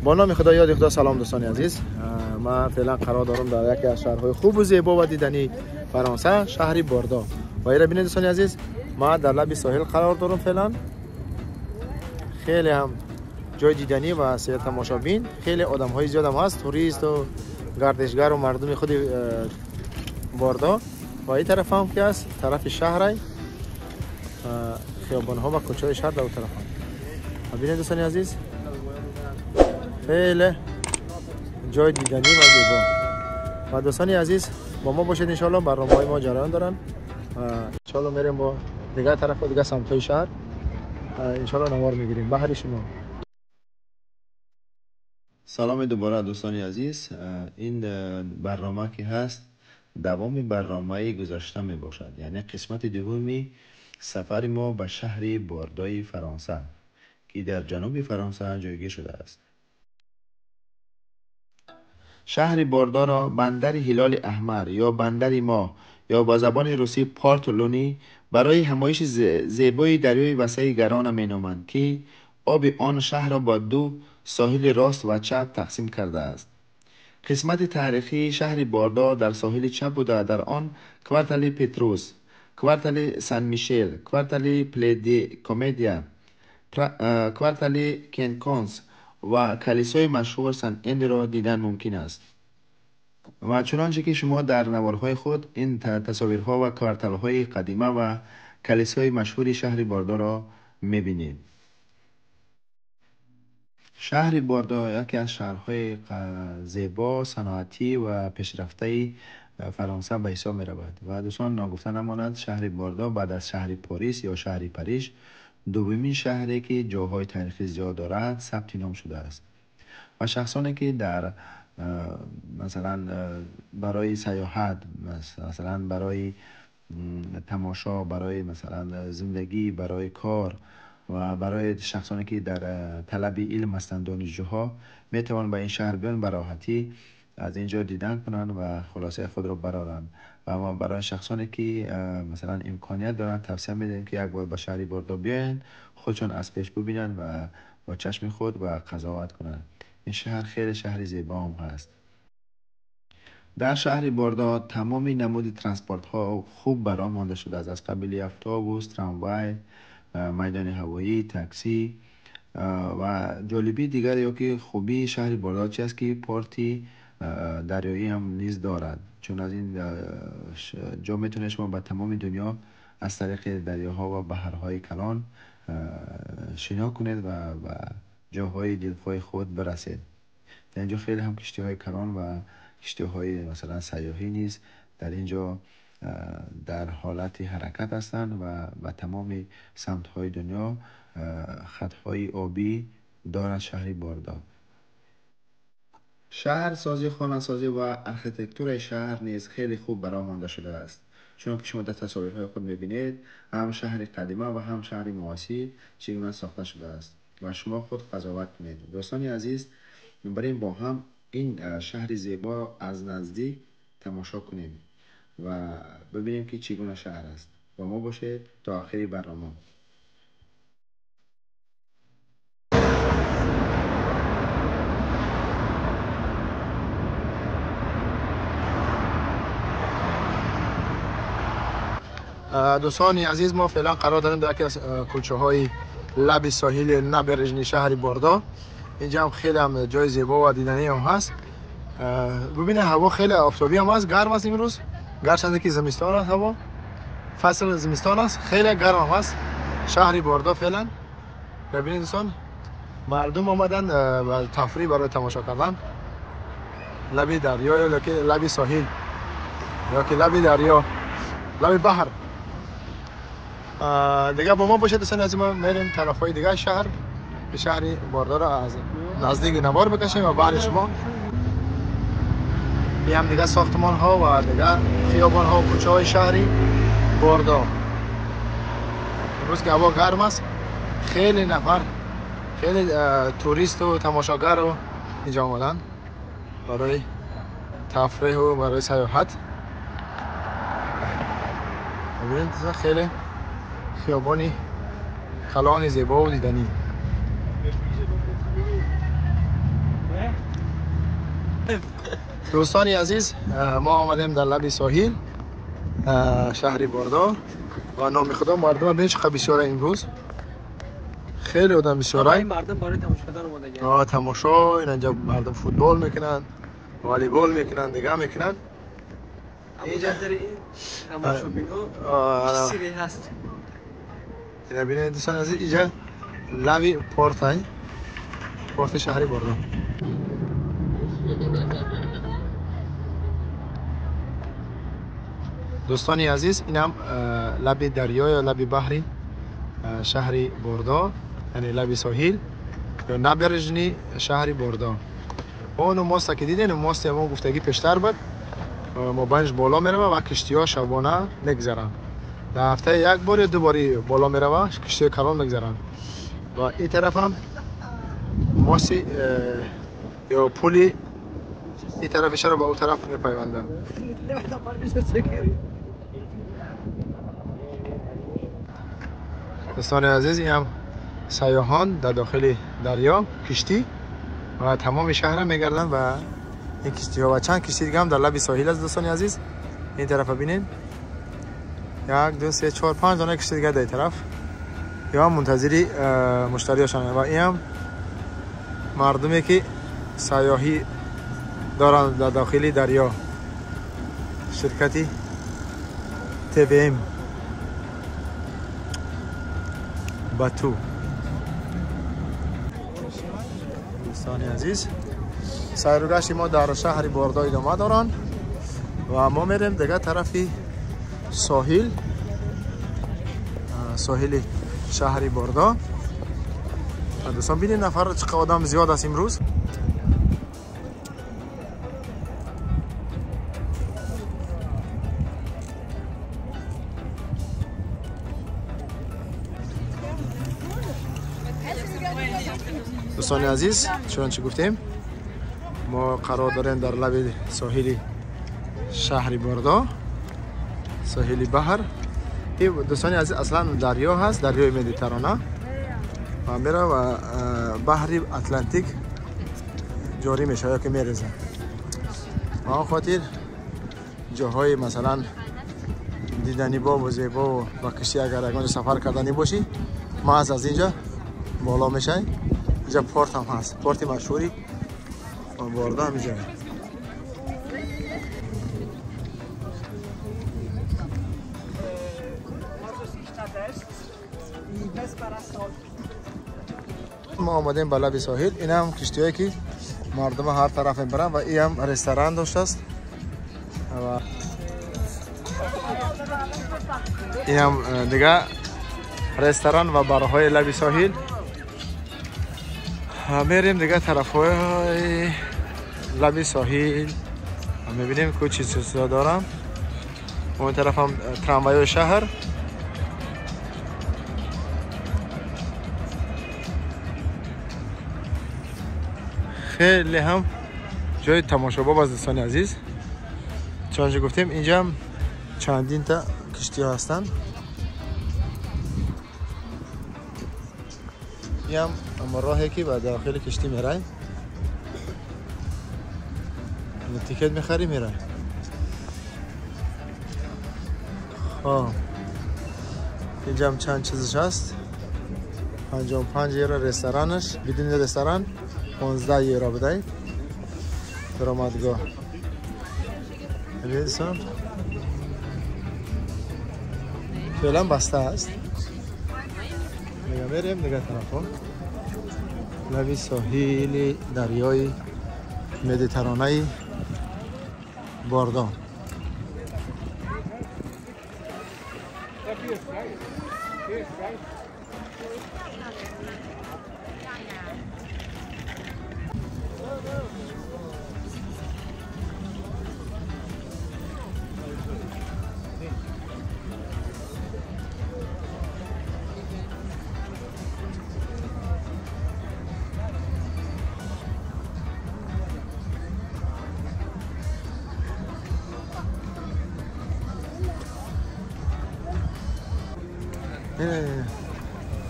Бо номи Худо, ёди Худо. Салом дӯстони азиз, ман феълан қарор дорам дар яке аз шаҳрҳои хубу зебо ва дидании Фаронса, шаҳри Бордо. Ва инро бинед дӯстони азиз, ман дар лаби соҳил қарор дорам феълан. Хеле ҳам ҷои диданӣ ва тамошобин, хеле одамҳои зиёд ҳам ҳаст, турист ва гардишгар ва мардуми худи Бордо. Ва ин тараф ҳам ки аст тарафи шаҳрай, хиёбонҳо ва кӯчаҳои шаҳр дар он тараф ҳам. Бинед дӯстони азиз, хеле ҷои диданӣ ва зебо. Ва дӯстони азиз, бо мо бошед, иншоалло барномаҳои мо ҷараён доранд. Иншоалло мерем бо дигар тараф ва дигар самтҳои шаҳр, иншоалло навор мегирем баҳри шумо. Саломи дубора дӯстони азиз, ин барнома ки ҳаст давоми барномаи гузашта мебошад, яъне қисмати дуввуми сафари мо ба шаҳри Бордои Фаронса, ки дар ҷануби Фаронса ҷойгир шудааст. Шаҳри Бордоро бандари Ҳилоли Аҳмар ё бандари Моҳ ё ба забони русӣ Порт Луни барои ҳамоиши зебои дарёи васеи Гарона меноманд, ки оби он шаҳрро ба ду соҳили рост ва чап тақсим кардааст. Қисмати таърихии шаҳри Бордо дар соҳили чап буда, дар он квартали Петрус, квартали Сан-Мишел, квартали Пле-де-Комедия, квартали Кенконс ва калисои машҳур Сан-Эндиро дидан мумкин аст. Ва чунонче ки шумо дар наворҳои худ ин тасовирҳо ва кварталҳои қадима ва калисои машҳури шаҳри Бордоро мебинед. Шаҳри Бордо яке аз шаҳрҳои зебо, саноатӣ ва пешрафтаи Фаронса ба ҳисоб меравад. Ва дӯстон, ногуфта намонад, шаҳри Бордо баъд аз шаҳри Порис ё шаҳри Париж дуввумин шаҳре ки ҷойҳои таърихӣ зиёд дорад сабти ном шудааст. Ва шахсоне ки дар масалан барои сайёҳат, масалан барои тамошо, барои масалан зиндагӣ, барои кор ва барои шахсоне ки дар талаби илм ҳастанд, донишҷӯҳо метавонанд ба ин шаҳр биёянд, ба роҳатӣ аз ин ҷо дидан кунанд ва хулосаи худро бароранд. Ва мо барои шахсоне ки масалан имконият доранд тавсия медиҳем, ки як бор ба шаҳри Бордо биёянд, худшон аз пеш бубинанд ва бо чашми худ ва қазоват кунанд. Ин шаҳр хеле шаҳри зебо ҳам ҳаст. Дар шаҳри Бордо тамоми намуди транспортҳо хуб баром монда шудааст, аз қабили автобус, трамвай, майдони ҳавоӣ, таксӣ. Ва ҷолибии дигар ё ки хубии шаҳри Бордо чи аст, ки порти дарёӣ ҳам низ дорад, чун аз ин ҷо метавонед шумо ба тамоми дунё аз тариқи дарёҳо ва баҳрҳои калон шино кунед ва ба ҷоҳои дилхоҳи худ бирасед. Дар инҷо хеле ҳам киштиҳои калон ва киштиҳои масалан сайёҳӣ низ дар инҷо дар ҳолати ҳаракат ҳастанд ва ба тамоми самтҳои дунё хатҳои обӣ дорад шаҳри Бордо. Шаҳрсозӣ, хонасозӣ ва архитектураи шаҳр низ хеле хуб баром монда шудааст. Чунон ки шумо дар тасовирҳои худ мебинед, ҳам шаҳри қадима ва ҳам шаҳри муосир чӣ гуна сохта шудааст ва шумо худ қазоват кунед. Дӯстони азиз, барем бо ҳам ин шаҳри зеборо аз наздик тамошо кунем ва бибинем, ки чӣ гуна шаҳр аст. Бо мо бошед то охири барнома. Дӯстони азиз, мо феълан қарор дорем дар яке аз кӯчаҳои лаби соҳили набережни шаҳри Бордо. Инҷа ҳам хеле ҳам ҷои зебо ва диданӣ ҳам ҳаст. Бибинед, ҳаво хеле офтобӣ ҳам ҳаст, гарм аст имрӯз, гарчанде ки зимистон аст, ҳаво фасл зимистон аст, хеле гарм ҳам ҳаст шаҳри Бордо феълан. Бибинед дӯстон, мардум омаданд ба тафриҳ барои тамошо кардан лаби дарё ё ки лаби соҳил ё ки лаби дарё, лаби баҳр. Дигар бо мо бошед дӯстони азиз, мо мерем тарафҳои дигари шаҳр, ки шаҳри Бордоро аз наздик навор бикашем ва баҳри шумо. Ин ҳам дигар сохтмонҳо ва дигар хиёбонҳо ва кӯчаҳои шаҳри Бордо. Имрӯз ки ҳаво гарм аст, хеле нафар, хеле туристу тамошогару инҷо омаданд барои тафриҳу барои сайёҳат. Бибинед, хеле хиёбони калони зебову диданӣ. دوستانی عزیز، ما آمدیم در لب ساحل شهر باردو و نام خدا مردم ببین چقدر بسیاره امروز. خیلی آدم بسیاره. مردم برای تماشا کردن اومدن. تماشا اینجا مردم فوتبال میکنن، والیبال میکنن، دیگه میکنن. اینجا در این تماشاگرها سری هست. اینا ببینید دوستان عزیز، اینجا لب پورت، پورت شهر باردو. دوستانی عزیز، اینم لب دریا یا لب بحری شهر باردو، یعنی لب ساحل یا نبرژنی شهر باردو. اون ماست که دیدین، ماست ما گفتگی پیشتر بود، ما بنش بالا میره و کشتی ها شبانه میگذرن. در هفته یک بار یا دو باری بالا میره و کشتی کلان میگذرن. و این طرف هم ماست یا پولی این طرفش رو با اون طرف میپیوندن. دوستان عزیز، این هم سیاحان در داخل دریا کشتی و تمام شهر میگردن و این کشتی ها و چند کشتی دیگه هم در لب ساحل است. دوستان عزیز، این طرف ببینید، 1 2 3 4 5 دانه کشتی دیگه در این طرف یا منتظری مشتری هاشن و این هم مردمی که سیاحی دارن در داخل دریا. شرکتی TVM باتو. دوستان عزیز، سیر و گشت ما در شهر باردو ادامه دارن و ما میریم دیگه طرف ساحل، ساحل شهر باردو. دوستان ببینید نفر چقدر آدم زیاد است امروز. دوستان عزیز، چنانچه گفتیم ما قرار داریم در لب ساحل شهر باردو، ساحل بحر. دوستان عزیز، اصلا دریا هست، دریای مدیترانه و میره و بحر اتلانتیک جاری میشه یا که میریزه. و آن خاطر جاهای مثلا دیدنی با و زیبا و با کشتی اگر اگه سفر کردنی باشی، ما از اینجا بالا میشه. اینجا پورت هم هست، پورت مشهوری باردو هم اینجا. ما آمدیم به لب ساحل. این هم کشتی هایی که مردم هر طرف میبرن و این هم رستوران داشته است و این هم دیگه رستوران و بارهای لب ساحل. میریم دیگه طرف های لب ساحل، میبینیم که چه چیزا دارم. اون طرف هم تراموای شهر. خیلی هم جای تماشا باب از دوستان عزیز. چنانچه گفتیم اینجا هم چندین تا کشتی ها هستن. این هم راهی که به داخل کشتی میرن، تیکت میخری میرن. خب اینجا هم چند چیزش هست. 55 یورو رستورانش، بدون رستوران 15 یورو بده درآمدگاه. فعلا بسته است. دیگه میریم دیگه طرفا لب ساحل دریای مدیترانه باردو.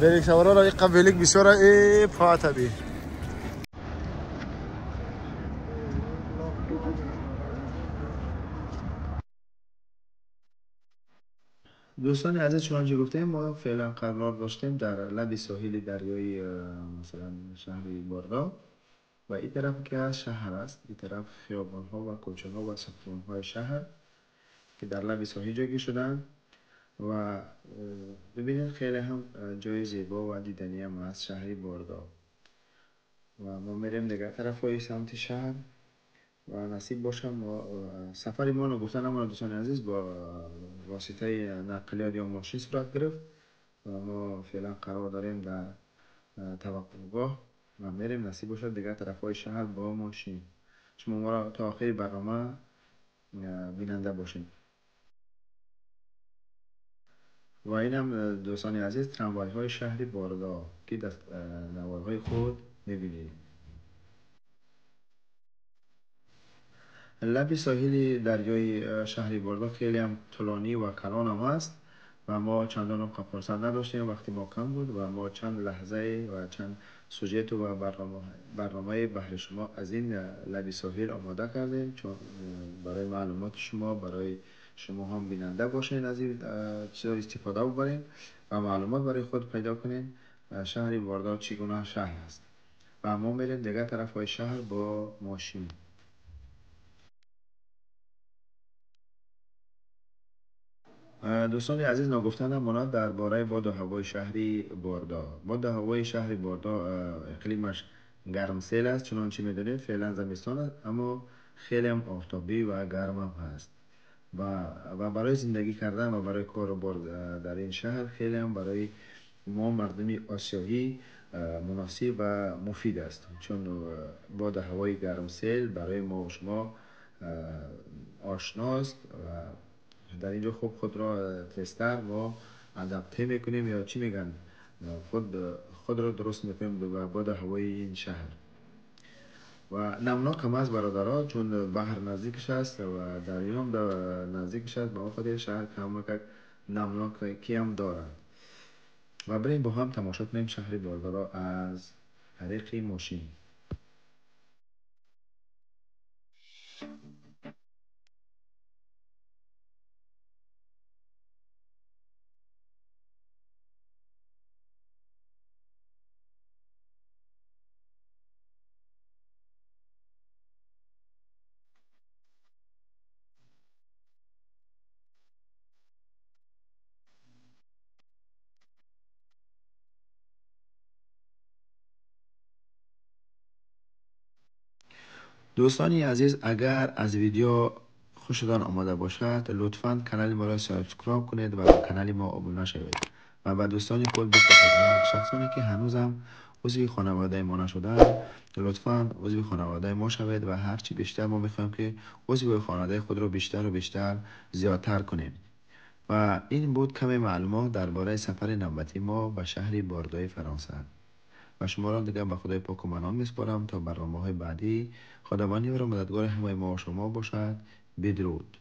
Велик саварора иқа велик бисёра э патаби. دوستان عزیز، چنانچه گفتیم ما فعلا قرار داشتیم در لب ساحل دریای مثلا شهر بوردو و این طرف که از شهر است، این طرف خیابان ها و کوچه ها و ساختمان های شهر که در لب ساحل جایگیر شدند و ببینید خیلی هم جای زیبا و دیدنی هم هست شهر بوردو. و ما میریم دیگر طرف های سمت شهر و نصیب باشه ما سفر ما نگفته نماند دوستان عزیز با واسطه نقلیات یا ماشین صورت گرفت و ما فعلا قرار داریم در توقفگاه و میریم نصیب باشد دیگر طرف های شهر با ماشین. شما ما را تا آخر برنامه بیننده باشید. و اینم دوستان عزیز تراموای های شهر بوردو که در نوارهای خود میبینید. لب ساحل دریای شهر بوردو خیلی هم طولانی و کلان هم هست و ما چندان هم فرصت نداشتیم، وقتی ما کم بود و ما چند لحظه و چند سوژه و برنامه بهر شما از این لب ساحل آماده کردیم، چون برای معلومات شما، برای شما هم بیننده باشین از این چیزا استفاده ببرین و معلومات برای خود پیدا کنین شهر بوردو چگونه شهر است. و ما میریم دیگر طرف های شهر با ماشین. دوستان عزیز، ناگفته نماند درباره باد و هوای شهر بوردو. باد و هوای شهر بوردو اقلیمش گرمسیل است، چنانچه میدونید فعلا زمستان است، اما خیلی هم آفتابی و گرم هم هست و برای زندگی کردن و برای کار و بار در این شهر خیلی هم برای ما مردم آسیایی مناسب و مفید است، چون باد و هوای گرمسیل برای ما و شما آشناست و در اینجا خوب خود را تستر ما ادپته میکنیم یا چی میگن، خود را درست میکنیم به باد هوای این شهر. و نمناک هم است برادرها، چون بحر نزدیکش است و دریا هم نزدیکش است، به آن خاطر شهر کم نمناکی هم دارد. و بریم با هم تماشا کنیم شهر بوردو را از طریق ماشین. دوستانی عزیز، اگر از ویدیو خوشتان آمده باشد لطفاً کانال ما را subscribe کنید و به کانال ما ابونه شوید و به دوستان خود بفرستید. شخصانی که هنوزم عضو خانواده ما نشدند لطفاً عضو خانواده ما شوید و هرچی بیشتر ما میخوایم که عضو خانواده خود را بیشتر و بیشتر زیادتر کنیم. و این بود کمی معلومات درباره سفر نوبتی ما به شهر بوردوی فرانسه. و شما را دیگه به خدای پاک و منان میسپارم تا برنامه های بعدی. خداوند یار و مددگار همه ما و شما باشد. بدرود.